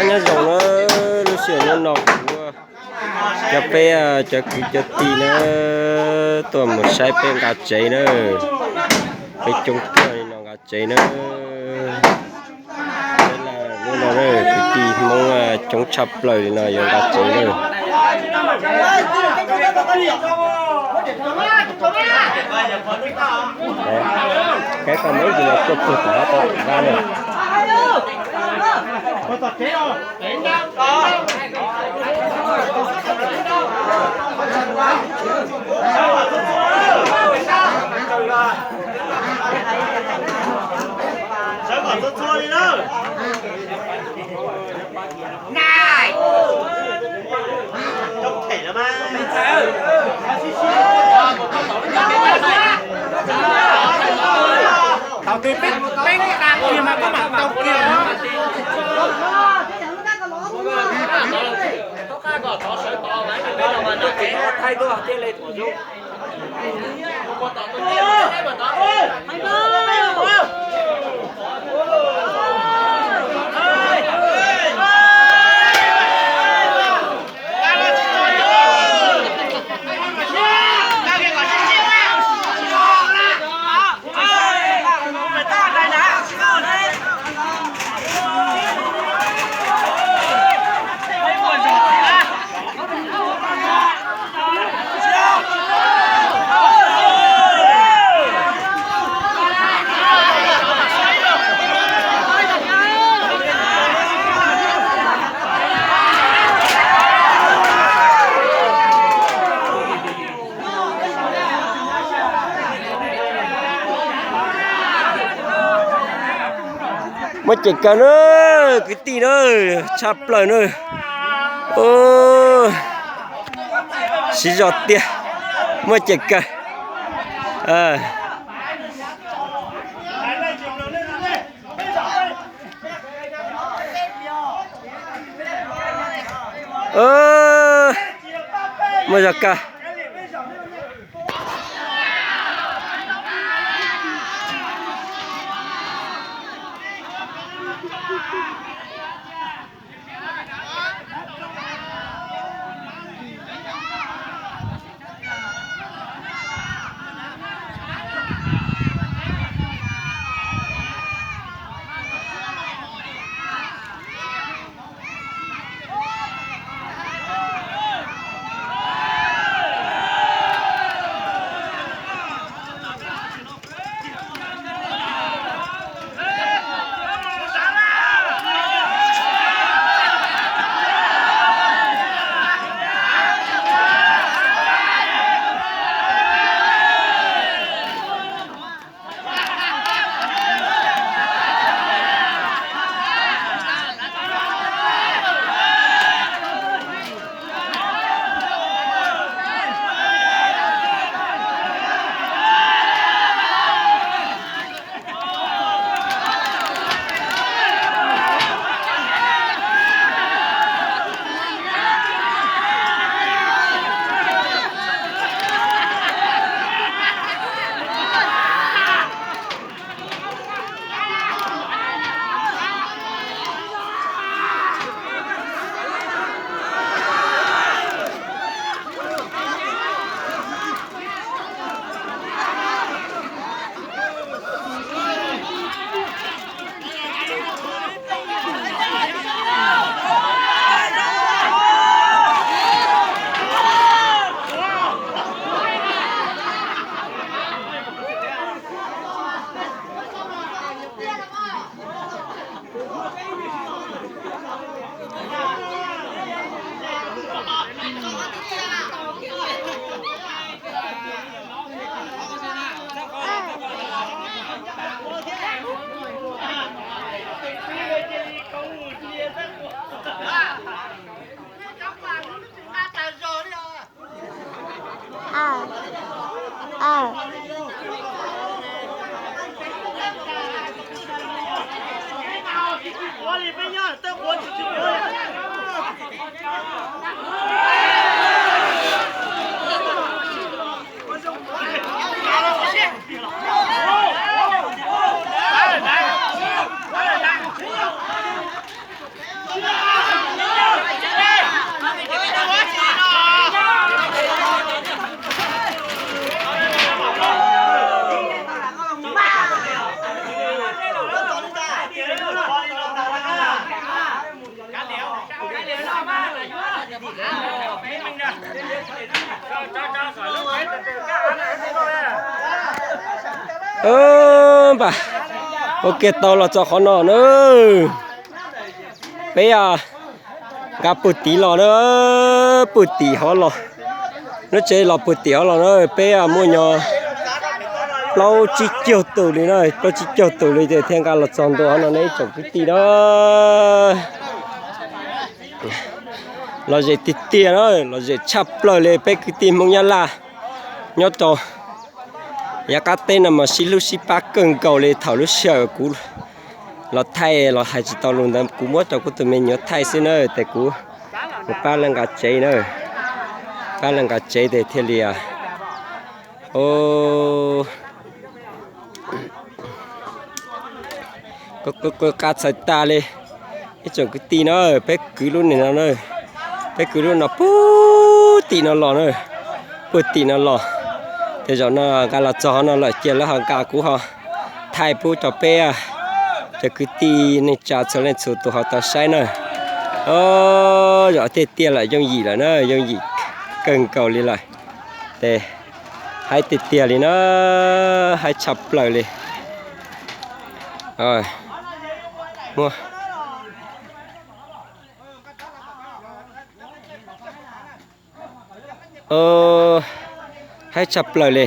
Nyob zoo na, lub sij hawm no kuv cov peb cov kwv cov tij na tuaj mus saib peb nqa tsev na. Peb coob tuaj li no nqa tsev na. Peb lub no kwv tij Hmoob coob tshaj plaws li no yuav nqa tsev na. Kav koj muab ib ntsis los tuaj puag tom qab tau nqa na. Thaum twg peb, peb nqa kiag mas koj mam tau kiag. Muaj cem kawg na, kwv tij na, tshaj plaws na. Siv zog tiag, muaj cem kawg. Muaj zog kawg. Npam, ua kiag tau los txog qhov no na. Peb nqa pug tim los na, pug tim hov los. Lub tsev los pug tim hov los na, peb muaj nyo plaub tsib caug tus li na, plaub tsib caug tus li ces thiaj nqa los txog ntua hov no ne ib tsoom kwv tij na. Lom zem tiag tiag na, lom zem tshaj plaws li peb kwv tij Hmoob Nyab Laj nyob rau yav qab teb no mas sib hlub sib pab kawg nkaus li. Thaum lub sij hawm kuv los thaij los hais tsis tau lus ntawd, kuv muab rau kuv tus me nyuam thaij xwb na, ces kuv mus pab lawv nqa tsev na, pab lawv nqa tsev ces thiaj li qab txhawv tas li. Ib tsoom kwv tij no, peb kwv lub niag no na, peb kwv lub no pug tim no los na, pug tim no los. Ces zaum no nqa los txog hov no lawm ces lawv ho nqa kuv ho thaij pub rau peb cov kwv tij neej tsa txhua leej txhua tus ho tau saib na. Zaum tiag tiag lawm yooj yim lawm na, yooj yim kawg nkaus li lawm. Ces haib tiag tiag li na, haib tshaj plaws li. Muaj haib tshaj plaws li.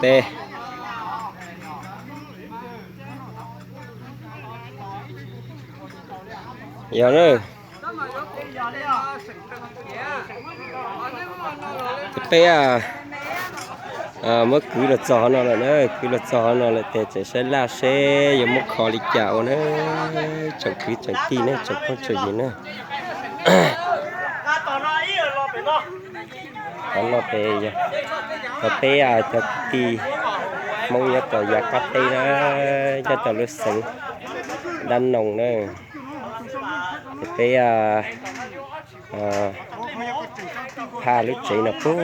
Tes, yog na, peb muab kwv los txog hov no lawm na, kwv los txog hov no lawm tes tseem saib laj seb yuav muab kho li cas ua na, tsoom kwv tsoom tij ne, tsoom phooj tsoom ywg na. Qhov no ces yog peb cov kwv tij Hmoob nyob rau yav qab teb na, nyob rau lub xeev Dab Noog na. Ces peb phaj lub tsev no pug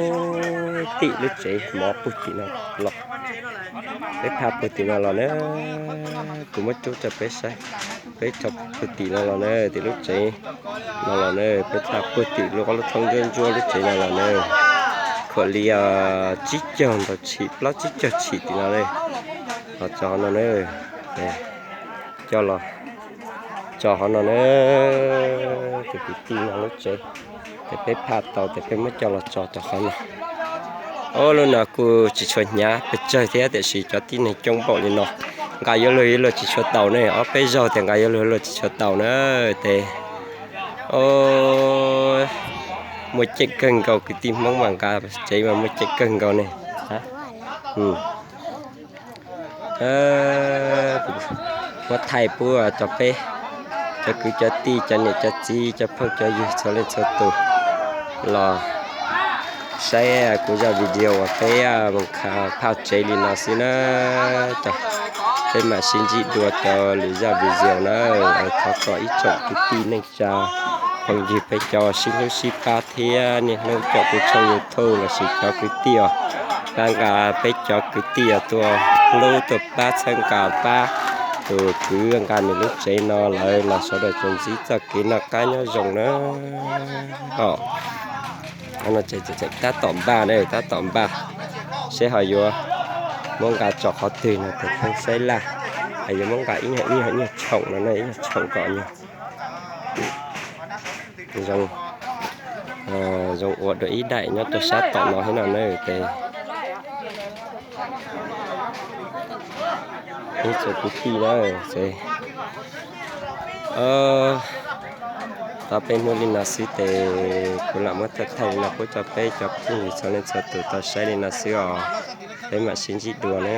tim lub tsev mov pug tim no los. Peb phaj pug tim no los na, kuv muab rub rau peb saib. Peb phaj pug tim no los na, tim lub tsev no los na, peb phaj pug tim lub qab lub thoob ntsuab ntsuab lub tsev no los na. Khuam li tsib caug ntau tshim, plaub tsib caug tshim tim no na. Los txog no na, coj los tso hov no na, tus kwv tij no lub tsev. Ces peb phaj tau ces peb muab coj los tso rau qhov no. Ob lub no kuj tsis tshua hnyav pes tsawg thiab tiam sis cov tib neeg coob npaum li no nqa yuav luag yuav luag tsis tshua taus ne, ob peb zaug tias nqa yuav luag luag tsis tshua taus na. Ces muaj ceem kawg nkaus, kwv tij Hmoob mas nqa tsev mas muaj ceem kawg nkaus ne. Muab thaij pub rau peb cov kwv cov tij, cov niam cov txiv, cov phooj cov ywg txhua leej txhua tus los saib kuv zaj video uas peb mus kha phaj tsev li no xwb na. Peb mam sib ntsib dua rau lwm zaj video na. Thov kom ib tsoom kwv tij neej tsa phooj ywg peb cov sib hlub sib pab thiab niaj hnub caum kuv tshooj YouTube lossis cov kwv tij os, pab nqa peb cov kwv tij os tuaj hlub tuaj pab txhawb nqa pab tus kwv nqa nws lub tsev no lawm los sawv daws tsuas ntxiv txoj kev noj qab nyob zoo na. Os, no tseem tab tom npaj na, tab tom npaj seb ho yuav muab nqa tso qhov twg no tes pheej saib laj, ho yuav muab nqa ib nyuag ib nyuag tshoom no na, ib nyuag tshoom kom nyuag zoo ua dua ib daim nyob rau sab tom no thiab no na. Ces ib tsoom kwv tij na, ces tau peb hnub li no xwb ces kuv lam muab thaij thaij li no pub rau peb cov phooj ywg txhua leej txhua tus tau saib li no xwb os. Peb mam sib ntsib dua na.